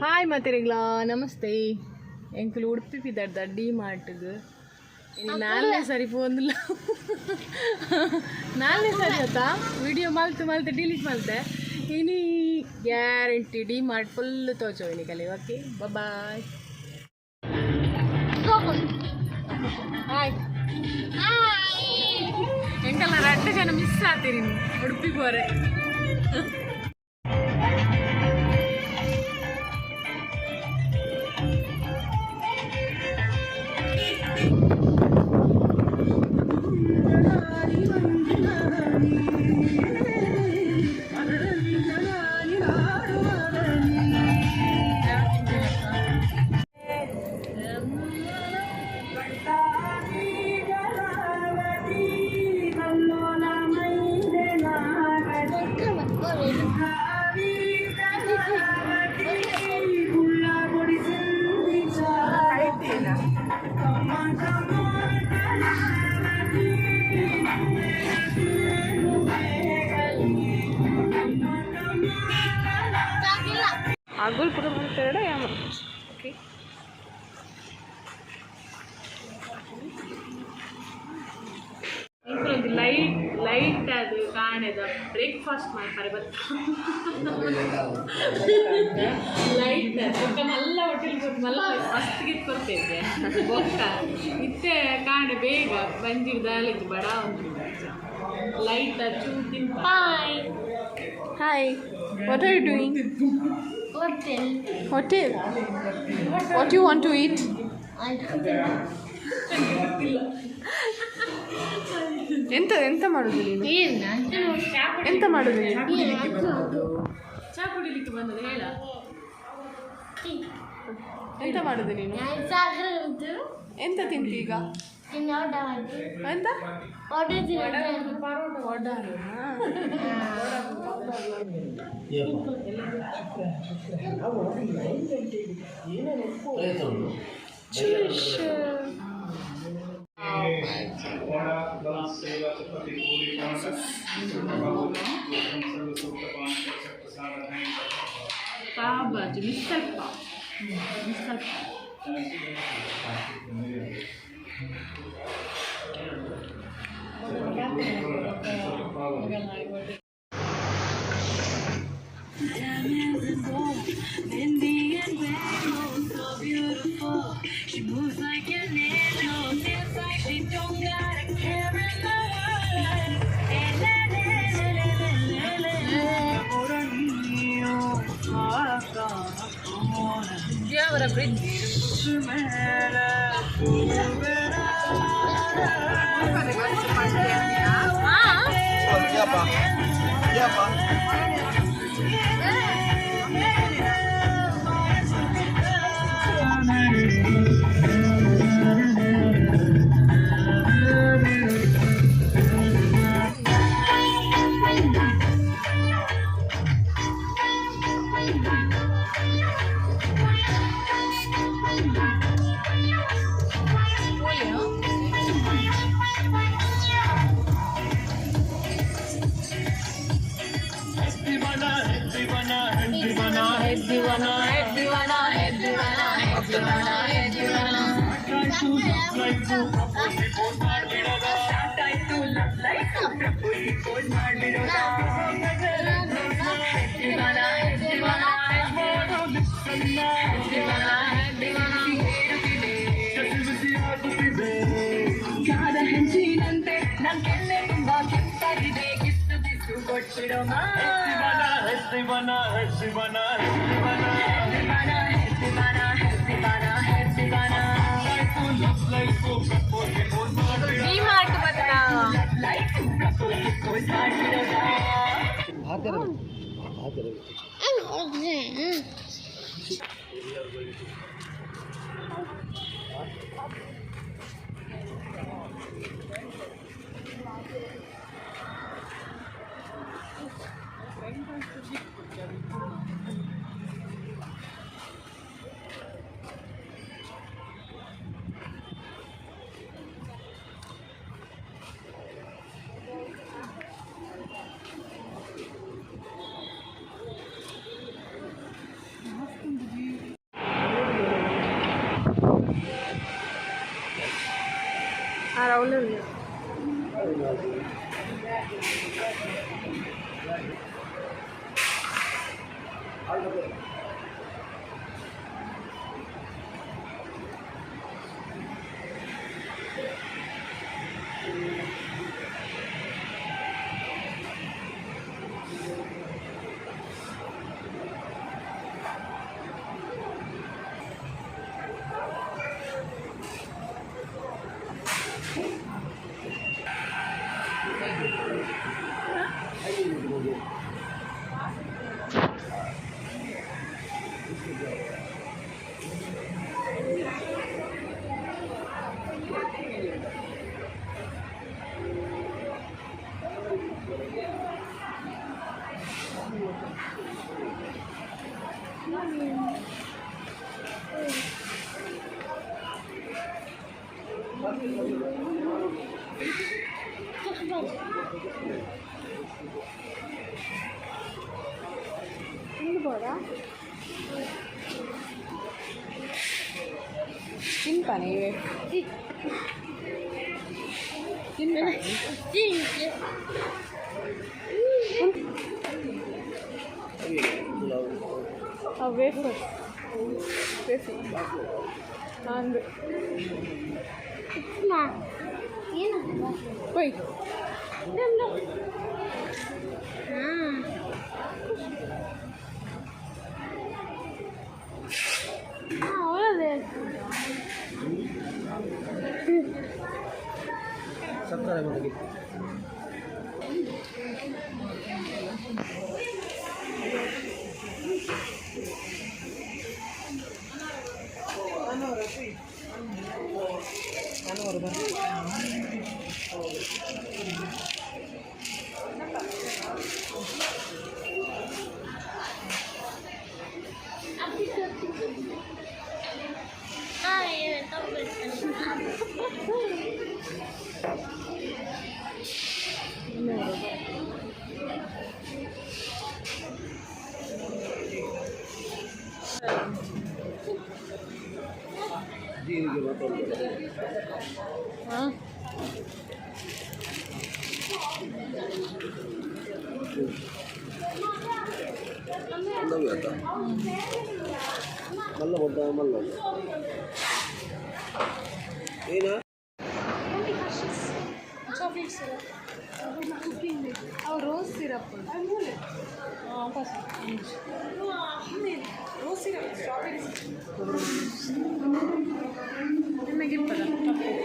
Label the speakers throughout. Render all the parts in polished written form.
Speaker 1: Hi ಮಾತೆರೆಗ್ಲಾ ನಮಸ್ತೆ. ಎಂಕುಲು Udupi ಪಿದರ್ದ D ಮಾರ್ಟ್ಗ್. ಇನಿ ನಾಲ್ನೇ ಸರಿ ಪೋಂದಿಲ್ಲ, ನಾಲ್ನೇ ಸರಿ ಆತಾ. ವಿಡಿಯೋ ಮಲ್ತು ಮಲ್ತು ಡಿಲೀಟ್ ಮಲ್ತೆ. ಇನಿ ಗ್ಯಾರಂಟಿ ಡಿ ಮಾರ್ಟ್ ಫುಲ್ ತೋಚೋ ಇನಿ ಕಲಿ. Okay, bye. ಹಾಯ್. ಎಂಕಲ್ನ ರಡ್ಡು ಜನ ಮಿಸ್ ಆತೀರಿ ಉಡುಪಿ ಬೋರೆ. ಅಗುಲ್ ಪೂರ ಮಾಡ್ತಾರಡ ಯಾಮ. ಓಕೆ, ಒಂದು ಲೈಟ್ ಲೈಟ್ ಅದು ಕಾಣೆದ ಬ್ರೇಕ್ಫಾಸ್ಟ್ ಮಾಡ್ತಾರೆ ಬತ್ತ. ಲೈಟ್ ಬೊಕ್ಕ ಮಲ್ಲ ಹೋಟೆಲ್ ಕೊಟ್ಟು ಮಲ್ಲ ಮಸ್ತ್ ಗಿತ್ ಕೊಡ್ತಿದ್ದೆ. ಬೊಕ್ಕ ಇತ್ತೆ ಕಾಣೆ ಬೇಗ ಬಂಜಿಗೆ ದಾಲಿದ್ದು ಬಡ ಒಂದು ಲೈಟ್ ಚೂ ತಿಂತ.
Speaker 2: Hi.
Speaker 3: Hi. What are you doing?
Speaker 2: Hotel.
Speaker 3: Hotel. What you want to eat?
Speaker 2: I don't know.
Speaker 3: ಎಂತ ಎಂತ ಮಾಡುದು ನೀನು? ಎಂತ ಮಾಡುದು ನೀನು?
Speaker 1: ಚಾ ಕುಡಿಲಿಕ್ಕೆ ಬಂದದ ಹೇಳ.
Speaker 3: ಎಂತ ಮಾಡುದು ನೀನು? ಎಂತ ತಿಂತಿ ಈಗ? ಎಂತ?
Speaker 1: Pav bhaji, missile pav, missile pav.
Speaker 4: She moves like an angel, feels like she don't got a care in the world. Le, le, le, le, le.
Speaker 1: Udyavara bridge. D mart ಬತ್ತಾ.
Speaker 3: ಅವಳು ತಿನ್ಪಾನೆ ಇವೆ ತಿನ್ಪಾನೆ ವೇಫರ್ ವೇಫಿ ಅಂದು ಹೋಯ್.
Speaker 5: ಸಕ್ಕರೆ ಮಡಗಿ. ಜೀರಿಗೆ ಮತ್ತೊಂದು.
Speaker 3: ಹಾಂ.
Speaker 5: ಮಲ್ಲ ಮಲ್ಲ ಬೊಡ್ಡ ಮಲ್ಲ ಏನಾ.
Speaker 3: ಚಾಕ್ಲೇಟ್ ಸಿರಪ್, ಅವು rose syrup, rose syrup, strawberry. ನಿಮಗೆ ಇಪ್ಪದ chocolate.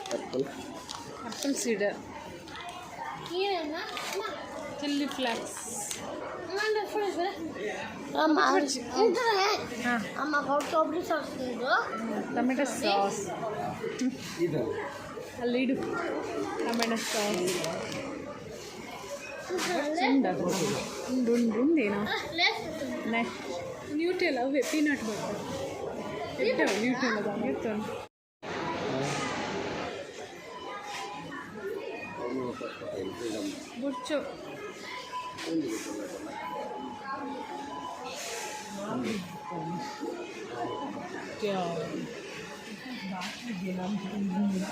Speaker 5: Apple.
Speaker 3: Apple cider, chilli flakes.
Speaker 2: ಅಮ್ಮ.
Speaker 3: ಹಾಂ.
Speaker 2: ಅಮ್ಮ, ಸ್ಟ್ರಾಬೆರಿ ಸಾಸ್ ಇದು.
Speaker 3: Tomato sauce.
Speaker 5: ಇದು.
Speaker 3: ಅಲ್ಲಿ ಇಡು. ಟೊಮೆಟೊ ಸಾಸ್ ಉಂಡು ಉಂಡು ಉಂಡು ಉಂಡೇನೋ. ನ್ಯೂಟೆಲ್ಲ, ಅವೇ ಪೀನಟ್ ಬಟರ್ ಎಟ್ಟವು. ನ್ಯೂಟೆಲ್ಲ ಇರ್ತವೆ.
Speaker 5: ಫ್ರೀಡಮ್.
Speaker 3: ಬುಡ್ಚು.
Speaker 5: ಒಂದು ಗೊತ್ತಿಲ್ಲ.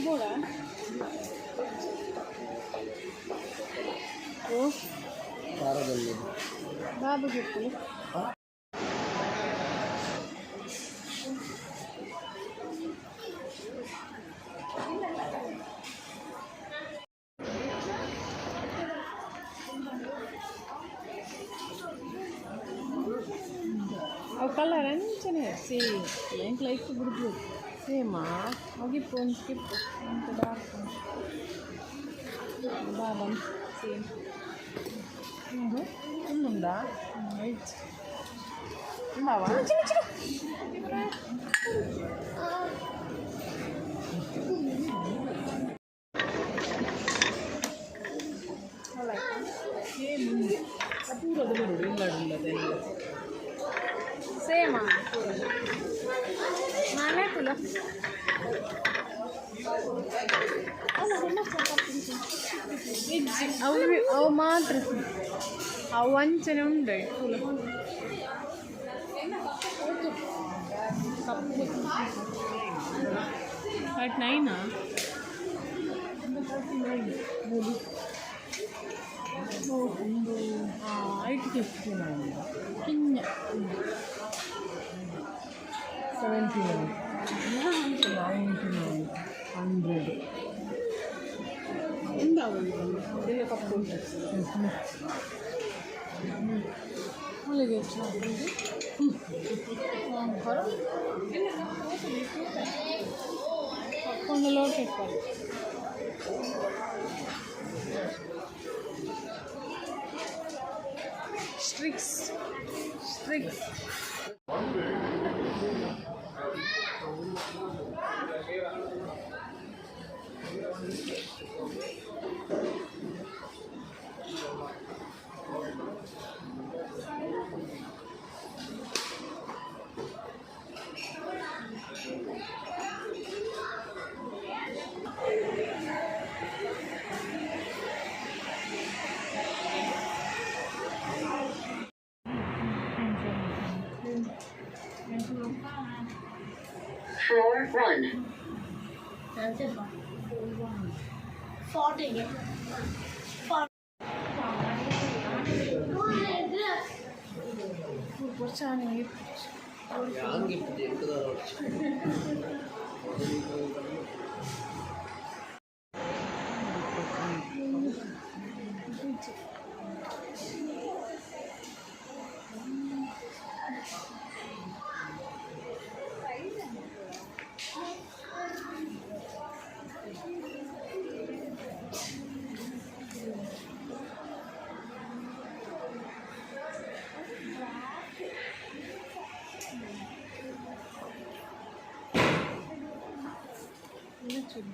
Speaker 3: ಬೋಡ. ಓ.
Speaker 5: ಖಾರದಲ್ಲಿ.
Speaker 3: ಬಾಬು ಗಿಟ್ಟು. ಅವು ಕಲರ್ ಅಂಚನೆ ಸೇಮ್. ಎಂಕ್ ಲೈಕ್ ಬಿಡ್ಬೋದು. ಸೇಮಾ ಅಗಿಪ್ಪು ಒಂದು ಸ್ಕಿಪ್ ಅಂತ ಡಾರ್ಕ್ ಬಾಬಾ ಸೇಮ್.
Speaker 1: ಉಂದು ಉಂದುಂಡಾ?
Speaker 3: ವೈಟ್.
Speaker 1: ಉಂಡಾವ?
Speaker 3: ಇಜ್ಜಿ ಅವು ಅವು ಮಾತ್ರ ಅವು ಅಂಚನೆ ಉಂಡು ಕಪ್ಪು ಬಟ್ ನೈನಾ 39 ಮೂರು ಒಂದು ಐಟ್ 59 ಕಿಂಜ
Speaker 6: 79, 99, 100.
Speaker 3: ಎಲ್ಲ ಕಪ್ಪು ಉಂಟು ಮೂಲಿಗೆ ಕಪ್ಪೊಂದು ಲೋಟ ಇಟ್ಕೊಳ್ಳಿ. ಸ್ಟ್ರಿಕ್ಸ್ ಸ್ಟ್ರಿಕ್ಸ್.
Speaker 4: 4 1.
Speaker 2: Answer 40. 40.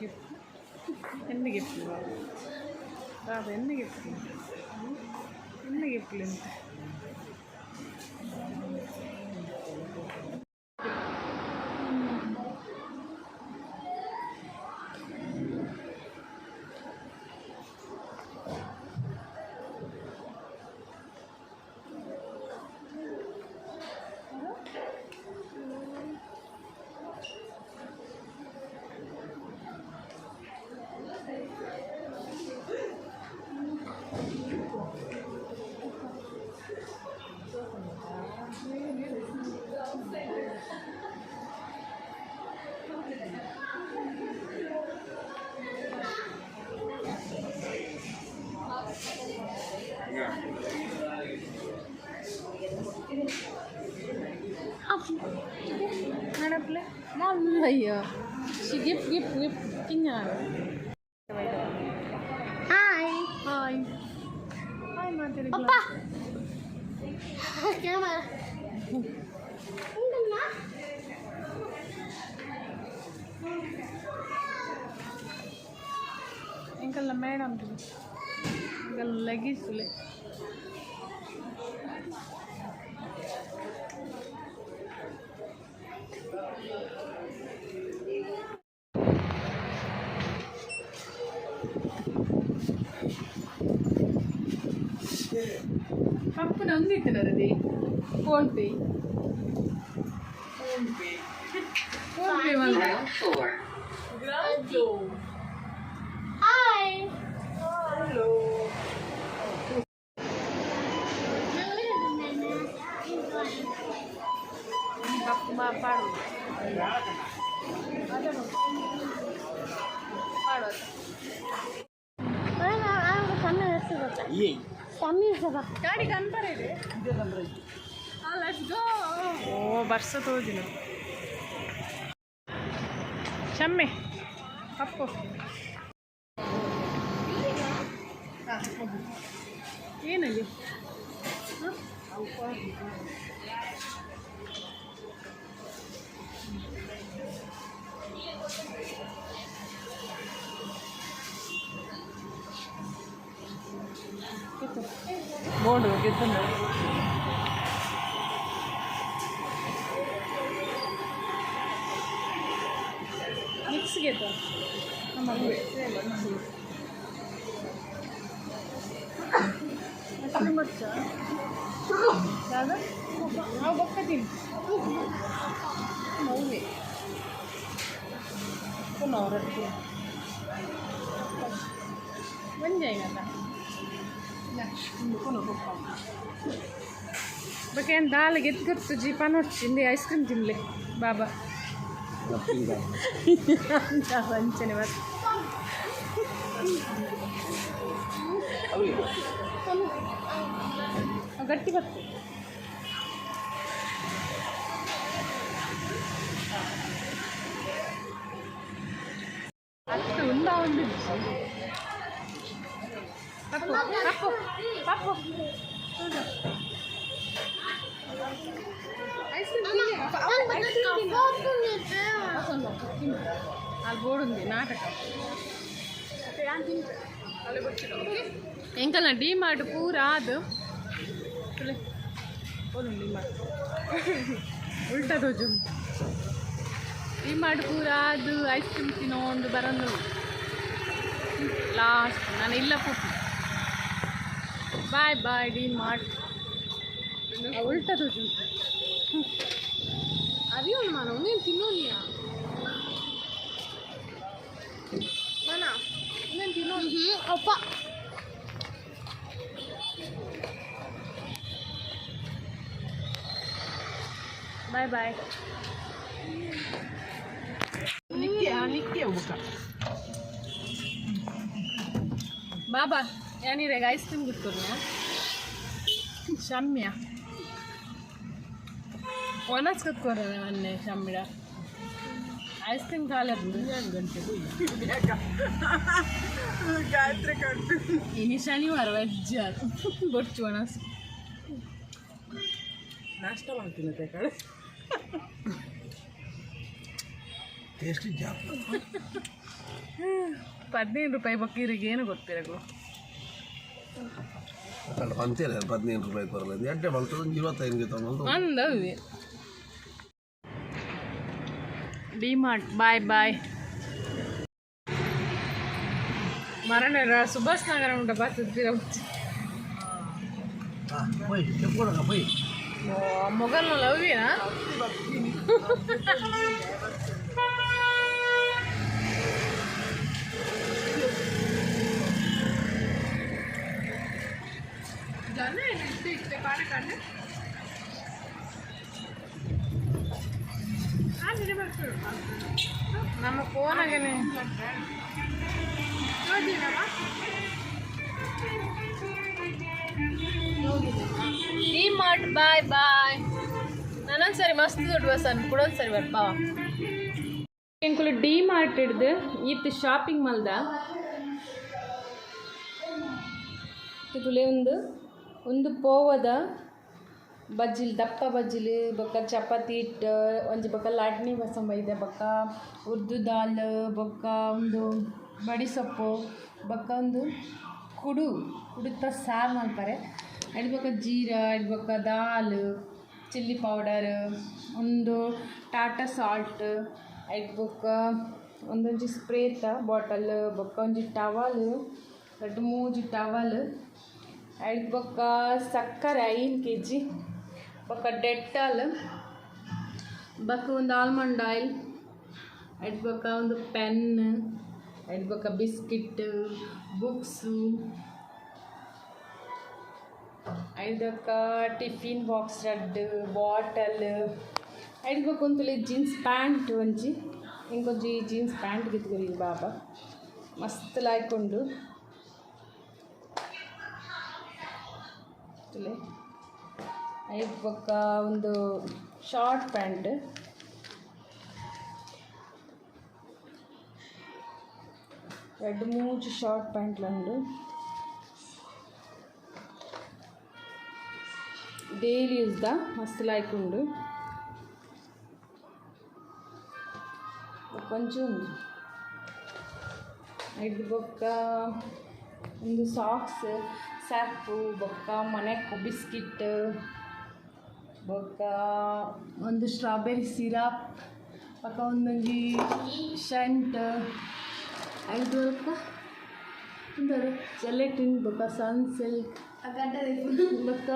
Speaker 3: Gift ಎನ್ನ ಗಿಫ್ಟ್ ಬಾಬಾ ಎನ್ನ ಗಿಫ್ಟ್ ಎನ್ನ ಗಿಫ್ಟ್ ಅಂತ. ನಡಪ್ಲೆ ಮಲ್ಲಯ್ಯ she gift gift gift ಕಿಂಜ.
Speaker 2: Hi.
Speaker 3: Hi hi ಮಾತಾಡಿ.
Speaker 2: ಪಪ್ಪ ಕ್ಯಾಮರಾ ಉಂಟಲ್ಲ.
Speaker 3: ಎಂಕಲ್ನ ಮೇಡಮ್ ಎಂಕಲ್ ಲಗೇಜ್ ತುಲೆ. ಪಪ್ಪುನ ಒಂದಿತ್ತಿನದಿ ಫೋನ್ ಪೇ ಫೋನ್ ಪೇ ಮಲ್ಲ.
Speaker 4: Ground floor.
Speaker 2: Hi.
Speaker 3: Hello. ಕಪ್ಪು ಮಾ ಪಾಡು ಪಾಡು. ಗಾಡಿ ಕನ್ಪರ್ ಇದೆ. Let's go. ಓ ಬರ್ಸ ತೋಜಿನ ಶಮ್ಮೆ ಅಪ್ಪು ಏನಲ್ಲಿ. ಬೋರ್ಡ್ ಗೆದ್ದು. ಮಿಕ್ಸ್ ಗೆತ್ತ ನಾವು ಬೊಕ್ಕ ತಿನ್ ಮೌವೆ ರೊಟ್ಟಿ ಒಂಜಾಯಿನಲ್ಲ ಬೊಕ್ಕ ದಾಲ್ ಗೆತ್ತು ಗೊತ್ತು ಜಿ ಪನೊಡ್ಚಿ ಇಂದೆ ಐಸ್ ಕ್ರೀಮ್ ತಿನ್ಲೆ ಬಾಬಾ. ಅಂಚನೆ ಬಸ್ ಗಟ್ಟಿ ಬತ್ತು. ಅಷ್ಟು ಉಂದ ಒಂದು ಪಪ್ಪು ಪಪ್ಪು ಪಪ್ಪು ಐಸ್ ಕ್ರೀಮ್ ಅಲ್ಲಿ ಬೋರ್ಡ್ ನಾಟಕ. ಎಂಕಲ್ನ ಡಿ ಮಾರ್ಟ್ ಪೂರ ಅದು ಡಿ ಮಾರ್ಟ್ ಉಲ್ಟಾ ತೋಜು. ಡಿ ಮಾರ್ಟ್ ಪೂರ ಅದು ಐಸ್ ಕ್ರೀಮ್ ತಿನ್ನೋ ಒಂದು ಬರಂದು ಲಾಸ್ಟ್ ನಾನು ಇಲ್ಲ ಪೋಪು. Bye bye D Mart. ಉಲ್ಟಾ ತೋಜು. ಅರಿಯೋಣ ಮಾನ ಒಂದೇನು ತಿನ್ನೋನಿಯಾ ಮಾನ ಒಂದೇನು ತಿನ್ನೋ.
Speaker 2: ಅಪ್ಪ
Speaker 3: ಬಾಯ್ ಬಾಯ್. ನಿಕ್ಕಿ ನಿಕ್ಕಿ ಬುಕ್ಕ ಬಾಬಾ ಯಾನೀರಾಗ ಐಸ್ ಕ್ರೀಮ್ ಗುತ್ಕೊರ್ನ ಶಮ್ಯ ಒಣಸ್ ಕುತ್ಕೊರ ಮೊನ್ನೆ ಶಮ್ಮಿಡ ಐಸ್ ಕ್ರೀಮ್ ಖಾಲಿ
Speaker 6: ಗಂಟೆ ಗಾಯತ್ರಿ ಕಟ್ಟು.
Speaker 3: ಇನಿ ಶನಿವಾರ ವೆಜ್ ಬೊಚ್ಚು ಒಣಸ್
Speaker 6: ನಾಷ್ಟ ಮಾಡ್ತೀನಿ ಕಡೆ.
Speaker 5: ಟೇಸ್ಟ್ ಜಾಸ್ತಿ.
Speaker 3: 15 ರೂಪಾಯಿ ಬಕ್ಕೀರಿಗೆ ಏನು ಗೊತ್ತಿರಗು
Speaker 5: ಅಂತೀರ 15 ರೂಪಾಯಿ ಬರಲ್ಲ ಎಡ್ಡೆ ಬರ್ತದೆ ಒಂದು 25 ತಗೊಂಡು
Speaker 3: ಅಂದವಿ. D Mart bye bye. ಮರಣ ಸುಭಾಷ್ ನಗರ ಉಂಟ ಬರ್ತದೆ.
Speaker 5: ಪೋಯ್ చెప్పుకోడక పోయి.
Speaker 3: ಮೊಗಲ್ ಲವ್ವೇನಾ? ನಮ್ಮ ಫೋನಾಗನೆ ಡಿ ಮಾರ್ಟ್ ಬಾಯ್ ಬಾಯ್. ನಾನೊಂದ್ಸರಿ ಮಸ್ತ್ ದೊಡ್ಡ ಬಸ್ ಅನ್ ಕೂಡ ಒಂದ್ಸರಿ ಬರ್ಪಾ. ಎಂಕುಲು ಡಿ ಮಾರ್ಟ್ ಹಿಡ್ದು ಈತ್ ಶಾಪಿಂಗ್ ಮಲ್ದ ತುಲೆ ಒಂದು ಒಂದು ಪೋವದ ಬಜ್ಜಿಲ್ ದಪ್ಪ ಬಜ್ಜಿಲ್ ಬೊಕ್ಕ ಚಪಾತಿ ಹಿಟ್ಟು ಒಂಜಿ ಬೊಕ್ಕ ಲಾಟ್ನಿ ಬಸಂಬ ಇದೆ ಬೊಕ್ಕ ಉರ್ದು ದಾಲ್ ಬೊಕ್ಕ ಒಂದು ಬಡಿಸೊಪ್ಪು ಬೊಕ್ಕ ಒಂದು ಕುಡು ಕುಡುತ್ತ ಸಾರು ಮಲ್ಪರೆ ಐದು ಬೊಕ್ಕ ಜೀರಾ ಐದು ಬೊಕ್ಕ ದಾಲ್ ಚಿಲ್ಲಿ ಪೌಡರ್ ಒಂದು ಟಾಟಾ ಸಾಲ್ಟ್ ಐದು ಬೊಕ್ಕ ಒಂದೊಂಜಿ ಸ್ಪ್ರೇತ ಬಾಟಲ್ ಬೊಕ್ಕ ಒಂಜಿ ಟವಲ್ ರಡ್ಡ್ ಮೂಜಿ ಟವಲ್ ಐದು ಬೊಕ್ಕ ಸಕ್ಕರೆ 5 ಕೆಜಿ ಬೊಕ್ಕ ಡೆಟಾಲ್ ಬೊಕ್ಕ ಒಂದು ಆಲ್ಮಂಡ್ ಆಯಿಲ್ ಐದು ಬೊಕ್ಕ ಒಂದು ಪೆನ್ ಐದು ಬೊಕ್ಕ ಬಿಸ್ಕಿಟ್ ಬುಕ್ಸು ಐದಕ್ಕ ಟಿಫಿನ್ ಬಾಕ್ಸ್ ರಡ್ಡ್ ಬಾಟಲ್ ಐದು ಬೊಕ್ಕ ಒಂತುಲೆ ಜೀನ್ಸ್ ಪ್ಯಾಂಟ್ ಒಂಜಿ ಇಂಕೊಂಜಿ ಜೀನ್ಸ್ ಪ್ಯಾಂಟ್ ಗಿತ್ಕೊರಿ ಬಾಬಾ ಮಸ್ತ್ ಲಾಯ್ಕೊಂಡು ತುಲೆ ಐದು ಬೊಕ್ಕ ಒಂದು ಶಾರ್ಟ್ ಪ್ಯಾಂಟ್ ರಡ್ಡ್ ಮೂಜಿ ಶಾರ್ಟ್ ಪ್ಯಾಂಟ್ಲ ಉಂಡು ಡೈಲಿ ಯೂಸ್ದ ಮಸ್ತ್ ಲಾಯ್ಕ್ ಉಂಡು ಬೊಕ್ಕ ಉಂಡು ಐದು ಬೊಕ್ಕ ಒಂದು ಸಾಕ್ಸ್ ಸರ್ಫು ಬೊಕ್ಕ ಮನೆಕ್ ಬಿಸ್ಕಿಟ್ ಬೊಕ್ಕ ಒಂದು ಸ್ಟ್ರಾಬೆರಿ ಸಿರಪ್ ಬೊಕ ಉಂದೊಂಜಿ ಶಂಟ್ ಐದು ಬೊಕ ಉಂದದು ಜೆಲೆಟಿನ್ ಬೊಕ ಸನ್ ಸಿಲ್ಕ್ ಬೊಕ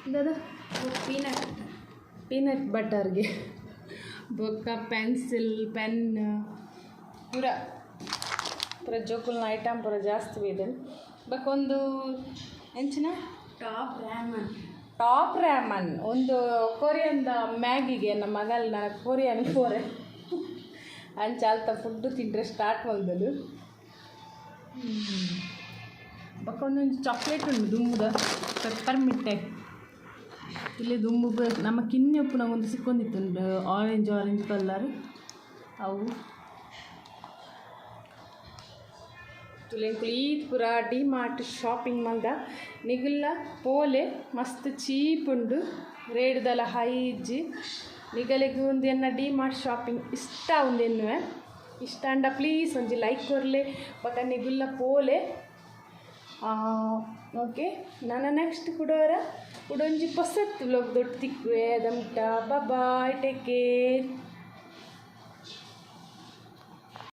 Speaker 3: ಉಂದದ
Speaker 2: ಪೀನಟ್.
Speaker 3: ಪೀನಟ್ ಬಟರ್ಗೆ. ಬೊಕ್ಕ ಪೆನ್ಸಿಲ್, ಪೆನ್, ಪೂರ ಪೂರ ಜೋಕುಲ್ನ ಐಟಮ್ ಪೂರ ಜಾಸ್ತಿ ಇದೆ. ಬೊಕ ಒಂದು ಎಂಚಿನ?
Speaker 2: Top ramen.
Speaker 3: Top ramen. ಒಂದು ಕೊರಿಯನ್ದ ಮ್ಯಾಗಿಗೆ. ನಮ್ಮ ಮಗಲ್ ನನ್ನ ಕೊರಿಯನ್ ಪೋರೆ ಅಂಚ ಅಲ್ತ ಫುಡ್ ತಿಂದರೆ ಸ್ಟಾರ್ಟ್ ಮಲ್ದಲು. ಬೊಕ ಒಂದೊಂದು ಚಾಕ್ಲೇಟ್ ಉಂಡು ದುಂಬುದ ಪೆಪ್ಪರ್ ಮಿಟ್ಟೆ. ಇಲ್ಲಿ ದುಂಬು ನಮ್ಮ ಕಿನ್ನಿ ಉಪ್ಪುನ ಒಂದು ಸಿಕ್ಕೊಂದಿತ್ತು, ಆರೆಂಜ್ ಆರೆಂಜ್ ಕಲರ್ ಅವು. ತುಲೆಂಕುಲು ಈತ್ ಪೂರ ಡಿ ಮಾರ್ಟ್ ಶಾಪಿಂಗ್ ಮಲ್ದ. ನಿಗುಲ್ಲ ಪೋಲೆ, ಮಸ್ತ್ ಚೀಪ್ ಉಂಡು, ರೇಟ್ದಲ ಹೈ ಇಜ್ಜಿ. ನಿಗಲೆಗ್ ಒಂದು ಎನ್ನ ಡಿ ಮಾರ್ಟ್ ಶಾಪಿಂಗ್ ಇಷ್ಟ ಉಂದು ಎನ್ನುವೆ. ಇಷ್ಟ ಅಂಡ ಪ್ಲೀಸ್ ಒಂಜಿ ಲೈಕ್ ಕೊರ್ಲೆ, ಬೊಕ ನಿಗುಲ್ಲ ಪೋಲೆ. ಓಕೆ, ನಾನು ನೆಕ್ಸ್ಟ್ ಕುಡೋರ ಕುಡೊಂಜಿ ಪೊಸತ್ ವ್ಲಾಗ್ ದೊಡ್ಡ ತಿಕ್ಕುವೆ. ದಮ್ಟ, ಬಾಯ್, ಟೇಕ್ ಕೇರ್.